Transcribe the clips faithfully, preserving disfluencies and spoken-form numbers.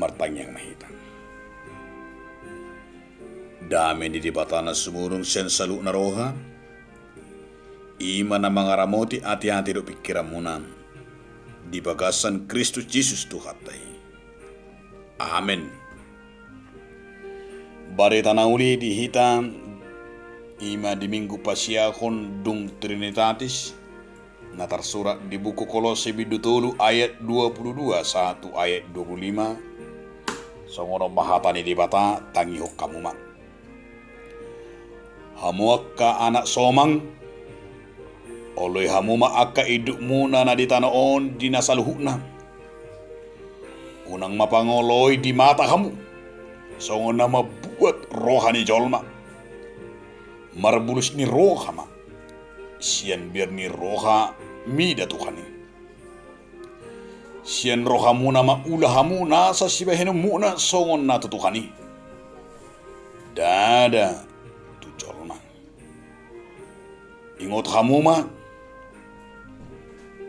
Martangiang ma hita. Dame ni Debata na sumurung sian saluhutna roha, i ma na mangaramoti ateate dohot pingkiranmuna di bagasan Kristus Jesus Tuhanta i. Amen. Barita na uli di hita i ma di Minggu Pasiahon dung Trinitatis, na tarsurat di buku Kolose bindu tolu ayat dua pulu dua sahat tu ayat dua pulu lima. Songon on ma hata ni Debata, tangihon hamu ma. Hamu angka anak somang, oloi hamu ma angka indukmuna na di tano on di na saluhutna. Unang ma pangoloi di mata hamu, songon na mambuat roha ni jolma. Marbulus ni roha ma, sian biar ni roha mida Tuhan i. Sian rohamuna ma ula hamu nasa sibahenonmuna songon na tu Tuhan i, ndada tu jolma. Ingot hamu ma,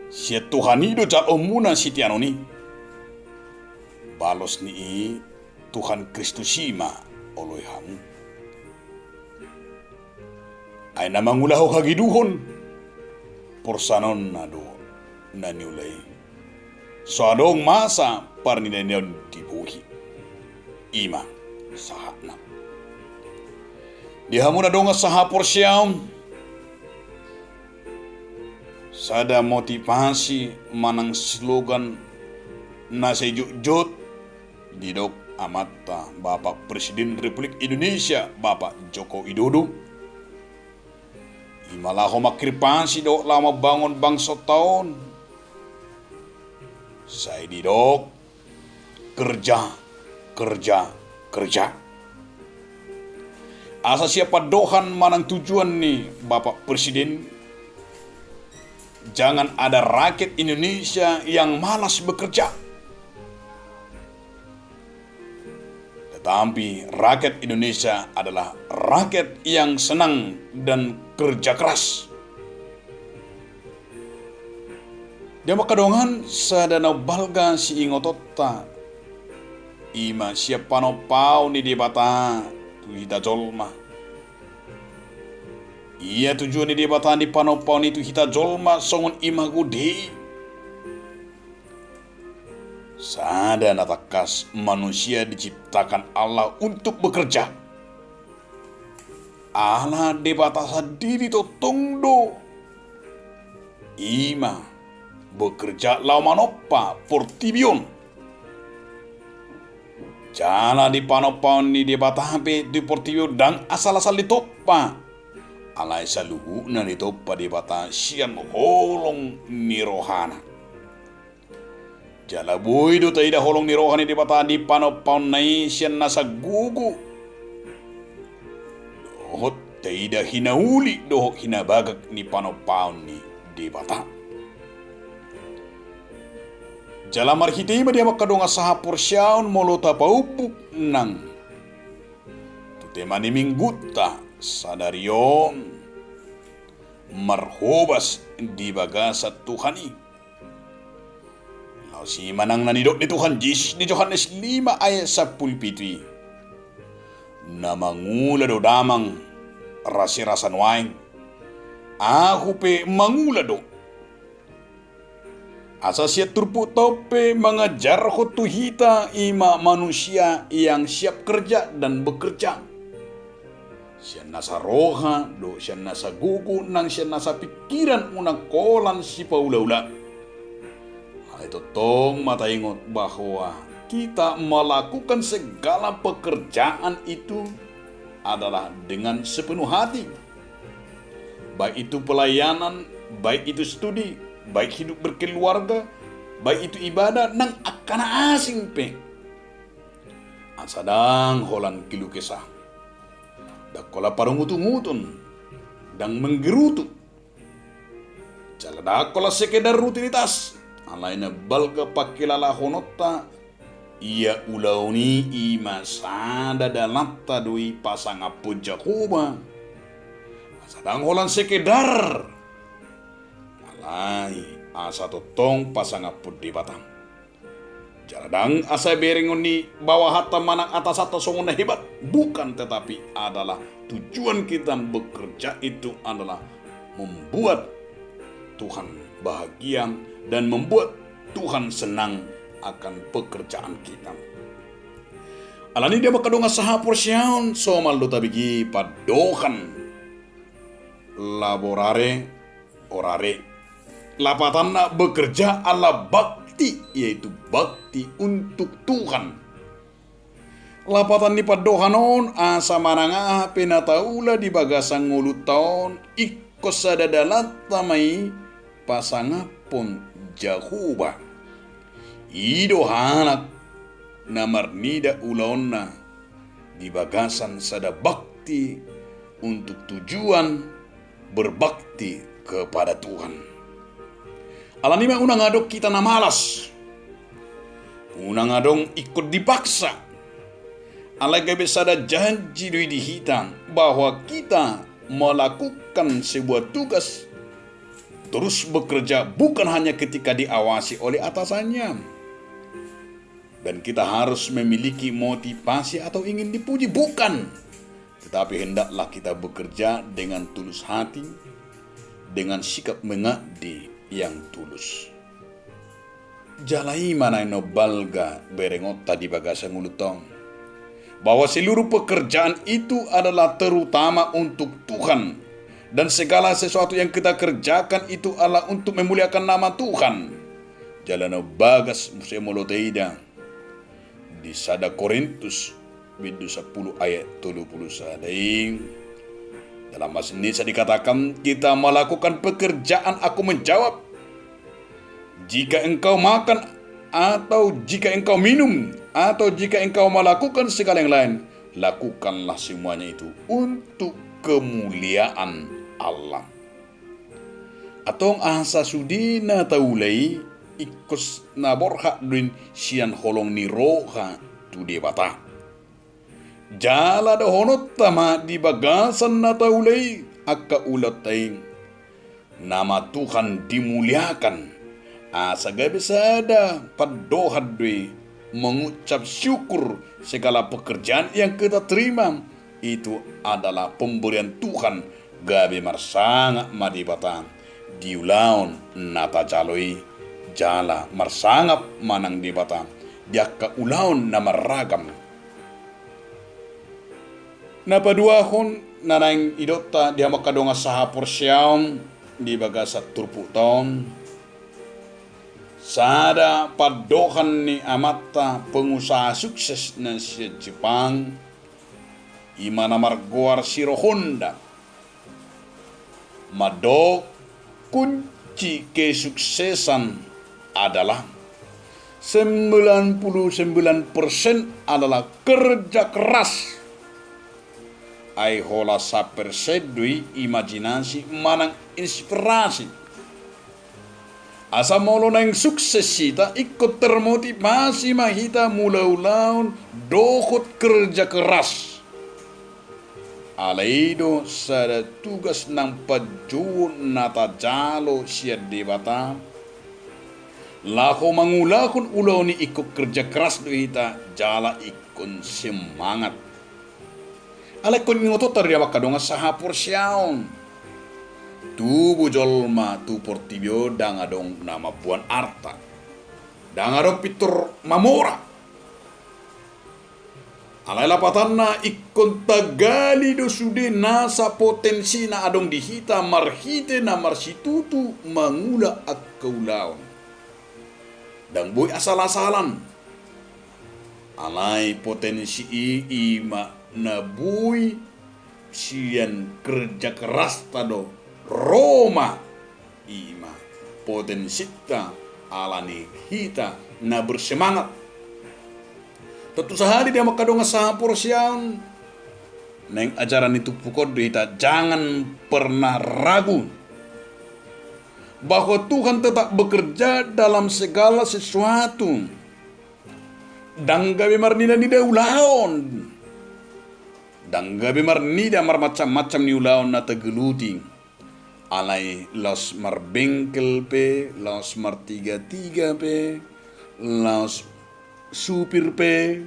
sian Tuhan i do jaloonmuna sitianon i. Balos ni i Tuhan Kristus i ma oloi hamu. Ai na mangulahon hagiduhon, porsanonna do na niula i. So adong masa parnidaion di bohi. I ma sahatna. Di hamu na dongan sahaporseaon, sada motivasi manang slogan na sai jotjot didok amanta Bapak Presiden Republik Indonesia, Bapak Joko Widodo. I ma laho mangkirpasi dohot laho mambangun bangsonta on. Sai didok, kerja, kerja, kerja. Asa sian pandohan manang tujuan ni Bapak Presiden, jangan ada rakyat Indonesia yang malas bekerja. Tetapi rakyat Indonesia adalah rakyat yang senang dan kerja keras. Di hamu angka dongan, sada na umbalga siingotonta, i ma sian panompaon ni Debata tu hita jolma. Ia tujuan ni Debata di panompaon i tu hita jolma songon imago Dei. Sada na tangkas, manusia diciptakan Allah untuk bekerja. Ala Debata sandiri tongtong do i ma bekerja laho manompa portibi on. Jala di panompaon ni Debata pe di portibi on ndang asal-asal ditompa. Alai saluhutna ditompa Debata sian holong ni rohana. Jala boi do taida holong ni roha ni Debata di panompaonna i sian nasa gogo dohot taida hinauli dohot hinabagak ni panompaon ni Debata. Jala marhite i ma di hamu angka dongan sahaporseaon molo tapaumbuk nang tu tema ni minggunta sadari on, marhobas di bagasan Tuhan i. Laos i ma nang na nidok ni Tuhan Jesus di Johannes lima ayat sampulu pitu i. Na mangula do damang rasirasa nuaeng, ahu pe mangula do. Asa sian turpukta on pe mangajarhon tu hita i ma manusia yang siap kerja dan bekerja. Sian nasa roha dohot sian nasa gogo nang sian nasa pingkiran unang holan sipaulaulaan. Alai tongtong ma taingot bahwa kita melakukan segala pekerjaan itu adalah dengan sepenuh hati. Baik itu pelayanan, baik itu studi, baik hidup berkeluarga, baik itu ibadah, nang angka na asing pe. Asa ndang holan keluh kesah. Ndang holan parungutunguton, ndang menggerutu. Jala ndang holan sekedar rutinitas. Alai na balga pangkilalahononta, ia ulaon i i ma sada dalanta do i pasangaphon Jahowa. Asa ndang holan sekedar. Alai asa tongtong pasangaphon Debata. Jala ndang asa berengon ni bahwa hata manang atas hata songon na hebat, bukan, tetapi adalah tujuan kita bekerja itu adalah membuat Tuhan bahagia dan membuat Tuhan senang akan pekerjaan kita. Alani dia maka dongan sahaporseaon, somal do tabege pandohan laborare orare. Lapatanna bekerja ala bakti, yaitu bakti untuk Tuhan. Lapatan ni pandohan on asa manang aha pe na taula di bagasan ngolunta on ingkon sada dalanta ma i pasangaphon Jahowa. I do halak na marnida ulaonna di bagasan sada bakti untuk tujuan berbakti kepada Tuhan. Alani ma unang adong hita na malas, unang adong ingkon dipaksa. Alai gabe sada janji do i di hita bahwa kita melakukan sebuah tugas, terus bekerja bukan hanya ketika diawasi oleh atasannya. Dan kita harus memiliki motivasi atau ingin dipuji, bukan. Tetapi hendaklah kita bekerja dengan tulus hati, dengan sikap mengabdi yang tulus. Jala i ma na balga berengonta di bagasan ngolunta on, bahwa seluruh pekerjaan itu adalah terutama untuk Tuhan, dan segala sesuatu yang kita kerjakan itu adalah untuk memuliakan nama Tuhan. Jala na bagas muse molo taida di sada Korintus bindu sampulu ayat tolu pulu sada i, dalam bahasa Indonesia dikatakan, kita melakukan pekerjaan, aku menjawab, jika engkau makan atau jika engkau minum atau jika engkau melakukan segala yang lain, lakukanlah semuanya itu untuk kemuliaan Allah. Antong asa sude na taula i ingkon na borhat do i sian holong ni roha tu Debata. Jala dohononta ma di bagasan na taula i angka ulaonta i, nama Tuhan dimuliakan. Asa gabe sada pandohan do i mengucap syukur, segala pekerjaan yang kita terima itu adalah pemberian Tuhan. Gabe marsangap ma Debata di ulaon na tajalo i, jala marsangap ma nang Debata di angka ulaon na marragam. Na paduahon na naeng idaonta di hamu angka dongan sahaporseaon di bagasan turpukta on, sada pandohan ni amanta pengusaha sukses na sian Jepang, i ma na margoar Shiro Honda. Mandok, kunci kesuksesan adalah sembilan puluh sembilan persen adalah kerja keras. Ai holan sapersen do i imajinasi manang inspirasi. Asa molo naeng sukses hita, ingkon termotivasi ma hita mangula ulaon dohot kerja keras. Alai i do sada tugas nang panjouon na tajalo sian Debata. Laho mangulahon ulaon i ingkon kerja keras do hita jala ingkon semangat. Alai ingkon ingotonta do di hamu angka dongan sahaporseaon, tubu jolma tu portibi on ndang adong na mamboan arta, ndang adong pintor mamora. Alai lapatanna ingkon tagali do sude nasa potensi na adong di hita marhite na marsitutu mangula angka ulaon. Ndang boi asal-asalan. Alai potensi i, i ma na boi sian kerja kerasta do ro ma i ma potensinta alani hita na bersemangat. Tontu sahali di hamu angka dongan sahaporseaon, naeng ajaran ni turpuk on do hita, jangan pernah ragu bahwa Tuhan tetap bekerja dalam segala sesuatu. Ndang gabe marnida-nida ulaon, ndang gabe marnida marmacam-macam ni ulaon na tageluti. Alai laos marbengkel pe, laos martiga-tiga pe, laos supir pe,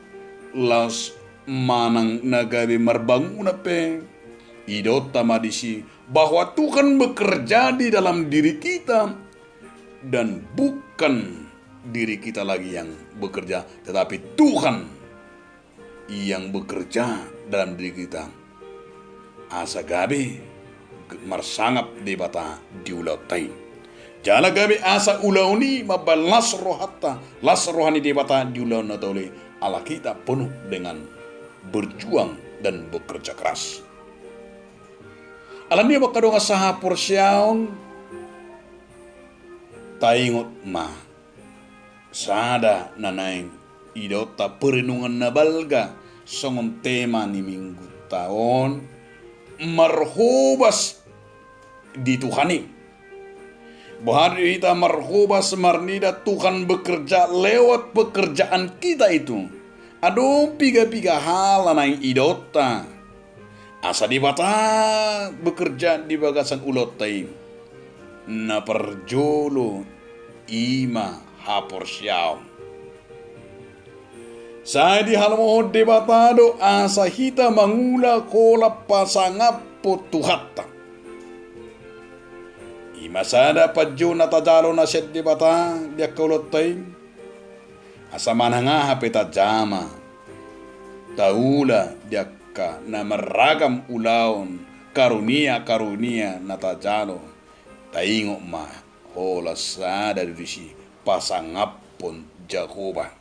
laos manang na gabe marbangunan pe, idaonta ma disi bahwa Tuhan bekerja di dalam diri kita, dan bukan diri kita lagi yang bekerja, tetapi Tuhan yang bekerja dalam diri kita. Asa gabe marsangap Debata di ulaonta i. Jala gabe asa ulaon i mambahen las rohanta, las roha ni Debata di ulaon na taula i, ala hita penuh dengan berjuang dan bekerja keras. Alani i, angka dongan sahaporseaon, taingot ma sada na naeng idaonta perenungan na balga songon tema ni minggunta on, marhobas di Tuhan i. Boha do hita marhobas marnida Tuhan bekerja lewat pekerjaan kita itu? Adong piga-piga hal na naeng idaonta asa Debata bekerja di bagasan ulaonta i. Na parjolo, i ma haporseaon. Sai dihalashon Debata do asa hita mangula holan pasangaphon Tuhanta. I ma sada panjou na tajalo na sian Debata di angka ulaonta i. Asa manang aha pe tajama, taula di angka na marragam ulaon, karunia-karunia na tajalo, taingot ma holan sada do disi, pasangaphon Jahowa.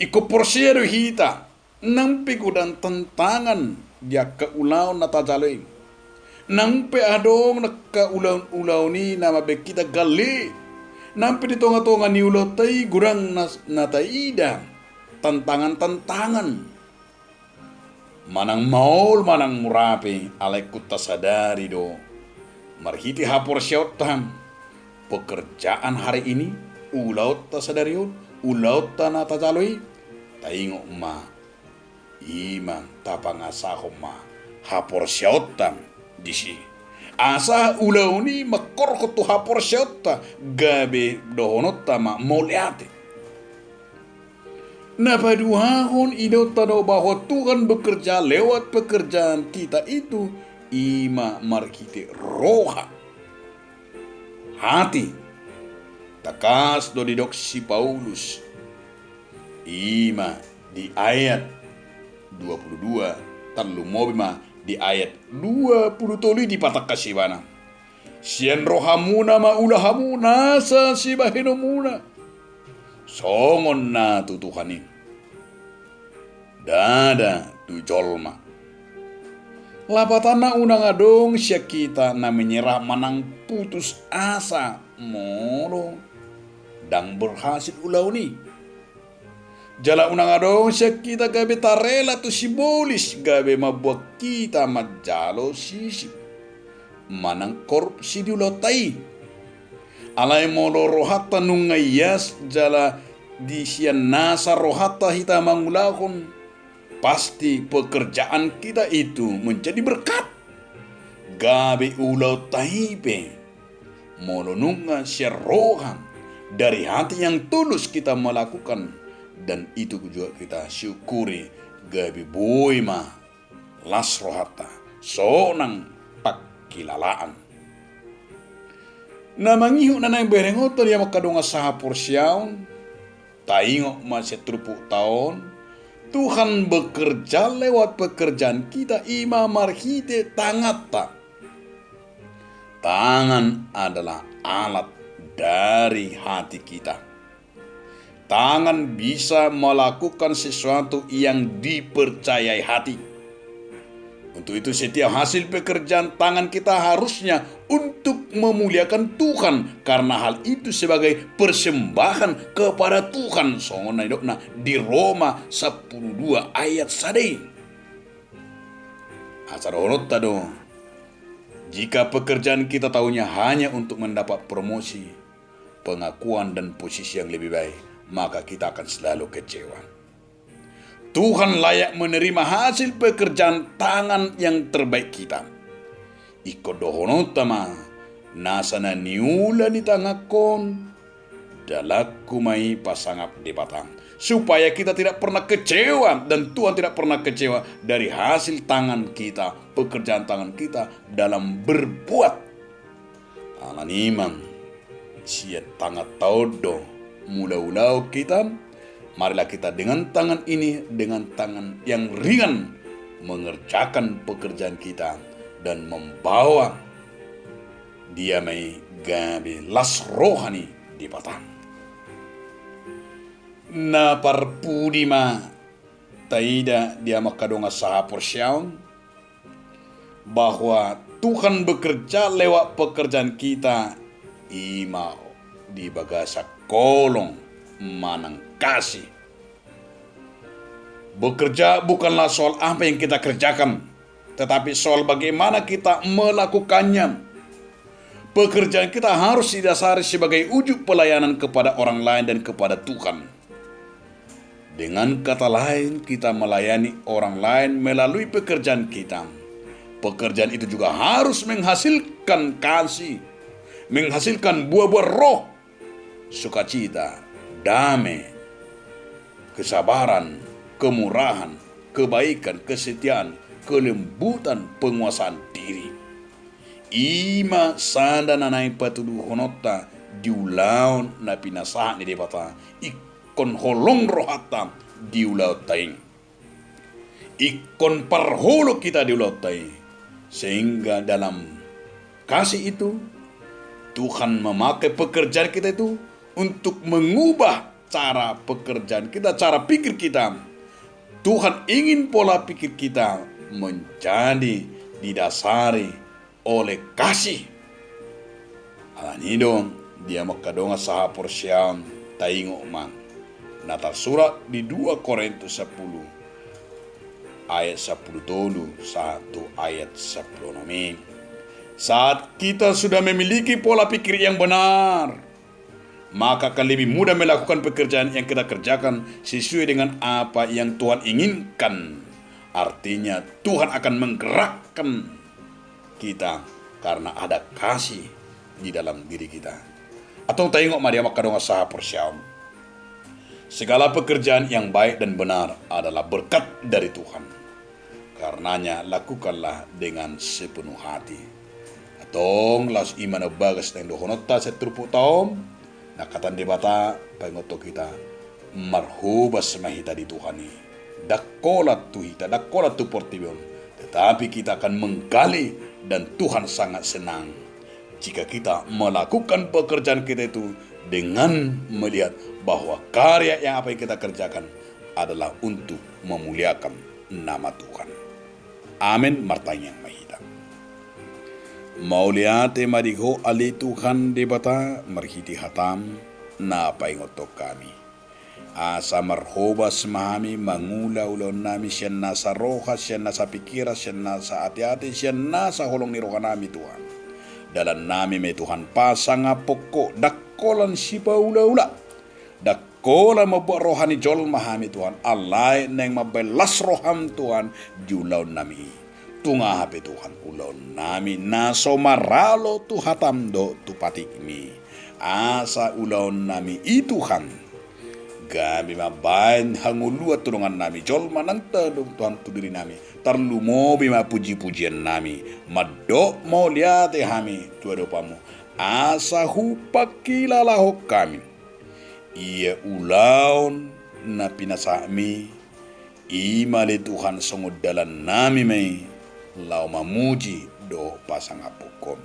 Ingkon porsea do hita, nang pe godang tantangan di angka ulaon na tajalo i. Nang pe adong angka ulaon-ulaon i na mambahen hita gale. Nang pe di tonga-tonga ni ulaonta i godang na, na taida tantangan-tantangan. Manang maol, manang mura pe, alai ingkon tasadari do marhite haporseaonta, pekerjaan hari ini, ulaonta sadari on, ulaonta na tajalo i, taingot ma, i ma tapangasahon ma haporseaonta disi. Asa ulaon i mangkorhon tu haporseaonta, gabe dohononta ma mauliate. Na paduahon, idaonta do bahwa Tuhan bekerja lewat pekerjaan kita itu, i ma marhite roha. Hati. Tangkas do didok si Paulus, i ma di ayat dua puluh dua, tarlumobi ma di ayat dua puluh tolu i dipatangkas ibana. Sian rohamuna ma ula hamu nasa sibahenonmuna, songon na tu Tuhan i, ndada tu jolma. Lapatanna, unang adong sian hita na menyerah manang putus asa molo ndang berhasil ulaon i. Jala unang adong sian hita gabe tarela tu sibolis, gabe mambuat hita manjalo sisip manang korupsi di ulaonta i. Alai molo rohanta nunga ias jala di sian nasa rohanta hita mangulahon, pasti pekerjaan kita itu menjadi berkat. Gabe ulaonta i pe molo nunga sian roha, dari hati yang tulus kita melakukan, dan itu juga kita syukuri, gabe boi ma las rohanta, sonang pangkilalaan. Na mangihut na naeng berengonta di hamu angka dongan sahaporseaon, taingot ma sian turpukta on, Tuhan bekerja lewat pekerjaan kita, i ma marhite tanganta. Tangan adalah alat dari hati kita. Tangan bisa melakukan sesuatu yang dipercayai hati. Untuk itu, setiap hasil pekerjaan tangan kita harusnya untuk memuliakan Tuhan, karena hal itu sebagai persembahan kepada Tuhan. Songon na nidokna di Roma sampulu dua ayat sada i. Asa dohononta do, jika pekerjaan kita taunya hanya untuk mendapat promosi, pengakuan, dan posisi yang lebih baik, maka kita akan selalu kecewa. Tuhan layak menerima hasil pekerjaan tangan yang terbaik kita. Ingkon dohononta ma, nasa na niula ni tanganhon, Dalanku ma i pasangap Debata. Supaya kita tidak pernah kecewa dan Tuhan tidak pernah kecewa dari hasil tangan kita, pekerjaan tangan kita dalam berbuat. Alani i ma, sian tangan ta on do mangulaulaon hita. Marilah kita dengan tangan ini, dengan tangan yang ringan mengerjakan pekerjaan kita dan membawa dia ma i gabe las roha ni Debata. Na parpudi ma taida di hamu angka dongan sahaporseaon, bahwa Tuhan bekerja lewat pekerjaan kita, i ma di bagasan holong manang kasih. Bekerja bukanlah soal apa yang kita kerjakan, tetapi soal bagaimana kita melakukannya. Pekerjaan kita harus didasari sebagai wujud pelayanan kepada orang lain dan kepada Tuhan. Dengan kata lain, kita melayani orang lain melalui pekerjaan kita. Pekerjaan itu juga harus menghasilkan kasih, menghasilkan buah-buah roh, sukacita, dame, kesabaran, kemurahan, kebaikan, kesetiaan, kelembutan, penguasaan diri. I ma sada na naeng patuduhononta di ulaon na pinasahat ni Debata, ingkon holong rohanta di ulaonta i. Ingkon parholong hita di ulaonta i. Sehingga dalam kasih itu, Tuhan memakai pekerjaan kita itu untuk mengubah cara pekerjaan kita, cara pikir kita. Tuhan ingin pola pikir kita menjadi didasari oleh kasih. Alani i do, di hamu angka dongan sahaporseaon, taingot ma na tarsurat di dua Korintus sampulu ayat sampulu tolu sahat tu ayat sampulu onom i. Saat kita sudah memiliki pola pikir yang benar, maka akan lebih mudah melakukan pekerjaan yang kita kerjakan sesuai dengan apa yang Tuhan inginkan. Artinya, Tuhan akan menggerakkan kita karena ada kasih di dalam diri kita. Antong taingot ma di hamu angka dongan sahaporseaon. Segala pekerjaan yang baik dan benar adalah berkat dari Tuhan. Karenanya, lakukanlah dengan sepenuh hati. Antong laos i ma na umbagas naeng dohononta sian turpukta on, na hata ni Debata paingothon hita, marhobas ma hita di Tuhan i. Ndang holan tu hita, ndang holan tu portibi on, tetapi kita akan menggali dan Tuhan sangat senang jika kita melakukan pekerjaan kita itu dengan melihat bahwa karya yang apa yang kita kerjakan adalah untuk memuliakan nama Tuhan. Amen. Martangiang ma hita. Mauliate ma di Ho ale Tuhan Debata, marhite hataM na paingothon hami. Asa marhobas ma hami mangula ulaonnami sian nasa roha, sian nasa pingkiran, sian nasa ateate, sian nasa holong ni rohanami Tuhan. Dalannami ma i Tuhan pasangaphon Ho, ndang holan sipaulaula. Ndang holan mambuat roha ni jolma hami Tuhan, alai naeng mambahen las rohaM Tuhan di ulaonnami i. Tung aha pe Tuhan ulaonnami na so maralo tu hataM dohot tu patikMi. Asa ulaonnami i Tuhan gabe mambahen hangoluan tu dongannami jolma nang tadok Tuhan tu dirinami. Tarlumobi ma pujipujiannami, mandok mauliate hami tu adopanMu. Asa hupakilalahon hami ia ulaon na pinasahatMi, i ma ale Tuhan songon dalannami ma i laho mamuji dohot pasangaphon Ho.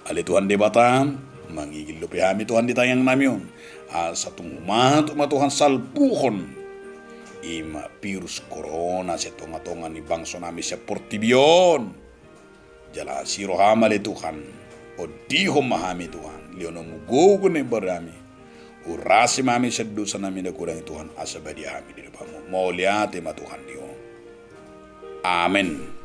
Ale Tuhan Debata, mangigil dope hami Tuhan di tangiangnami on, asa tung humatuk ma Tuhan salpuhon i ma virus korona sian tongatonga ni bangsonami sian portibi on. Jala asi rohaM ale Tuhan, ondihon ma hami Tuhan, lehononMu gogo na imbaru di hami. Urasi ma hami sian dosanami na godang i Tuhan, asa badia hami di adopanMu. Mauliate ma Tuhan di Ho. Amen.